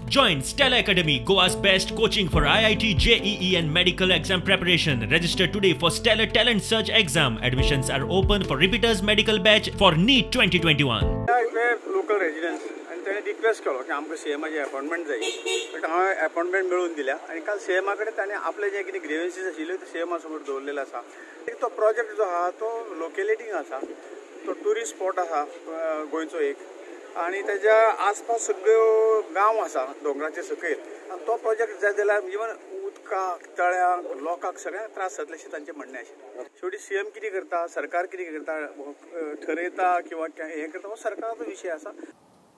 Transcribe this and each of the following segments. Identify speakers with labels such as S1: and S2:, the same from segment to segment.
S1: Join Stellar Academy, Goa's best coaching for IIT, JEE and medical exam preparation. Register today for Stellar Talent Search exam. Admissions are open for repeaters medical batch for NEET 2021.
S2: Local residents आनी ताणें request केलो की आमकां सीएमाची appointment जाय. But हांवें appointment मेळोवन दिल्या आनी काल सीएमा कडेन ताणें आपले जे कितें ग्रिव्हन्सीस आशिल्ल्यो ते सीएमा समोर दवरलेले आसा. तो प्रोजेक्ट जो आहा तो लोकेलिटींग आसा, तो ट्युरिस्ट स्पॉट आसा गोंयचो एक, आनी तेज्या आसपास सगळ्यो गांव आसा दोंगराचे सकयल. आनी तो प्रोजेक्ट जाय जाल्यार इवन उदकाक, तळ्यांक, लोकांक सगळ्यांक त्रास जातले अशें तांचें म्हणणें आशिल्लें. शेवटी सीएम कितें करता, सरकार कितें करता, ठरयता किंवा हें करता, हो सरकाराचो विशय आसा.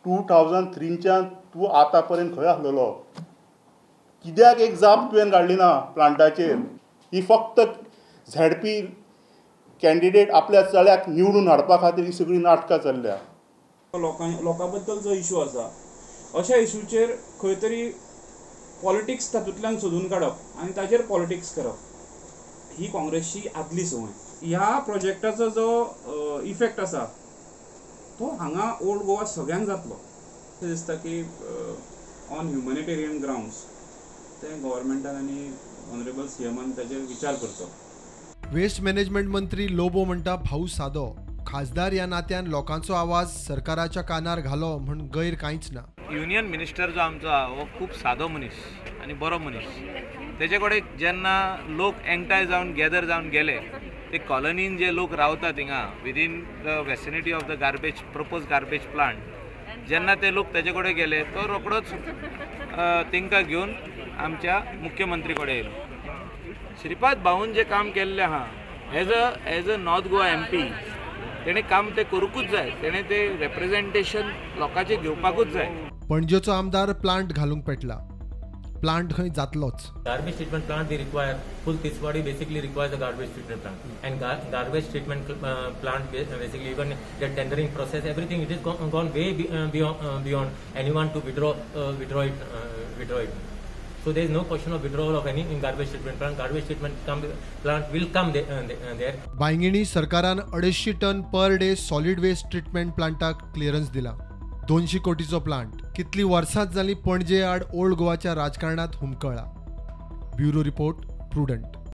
S3: 2003च्यान तूं आतां पर्यंत खंय आसलेलो? कित्याक एक जाप तुवें काडली ना प्लांटाचेर? ही फक्त झेडपी कॅन्डिडेट आपल्या चल्याक निवडून हाडपा खातीर ही सगळीं नाटकां चल्ल्या.
S4: लोकां बद्दल जो इशू आसा अशा इशूचेर खंय तरी पॉलिटिक्स तातूंतल्यान सोदून काडप आनी ताचेर पॉलिटिक्स करप ही काँग्रेसची आदली संवय. ह्या प्रोजेक्टाचो जो इफेक्ट आसा तो हांगा ओल्ड गोवा सगळ्यांक जातलो. अशें दिसता की ऑन ह्युमॅनिटेरियन ग्रावंड्स तें गव्हर्मेंटान आनी ऑनरेबल सीएमान ताचेर विचार करचो.
S5: वेस्ट मॅनेजमेंट मंत्री लोबो म्हणटा भाऊ सादो, खासदार ह्या नात्यान लोकांचो आवाज सरकाराच्या कानार घालो म्हण गैर कांयच ना.
S6: युनियन मिनिस्टर जो आमचो आहा हो खूब सादो मनीस आनी बरो मनीस. तेजे कडेन जेन्ना लोक एकठांय जावन गॅदर जावन गेले ते कॉलनीन जे लोक रावता थिंगा within the vicinity of the garbage propose garbage plant, जेन्ना ते लोक तेजे कडेन गेले तो रोकडोच तांकां घेवन आमच्या मुख्यमंत्री कडेन येयलो. श्रीपाद भाऊन जे काम केल्लें आहा as a North Goa MP तेणें काम तें करूंकूच जाय, तेणें तें रेप्रेजेंटेशन लोकांचें घेवपाकूच जाय.
S5: पणजेचो आमदार प्लांट घालूंक पेटला, प्लांट खंय जातलोच.
S7: Garbage treatment plant we require, full Tiswadi basically requires a garbage treatment plant, and garbage treatment plant basically even the tendering process, everything it is gone way beyond anyone to withdraw it. So there is no question of withdrawal of any garbage treatment plant. Garbage treatment plant will come there.
S5: Bainguinim सरकारान 250 ton per day solid waste treatment प्लांटाक clearance दिला. 200 कोटीचो plant कितली वर्सांच जाली पणजे आड old गोवाच्या राजकारणात हुमकळा. Bureau report, Prudent.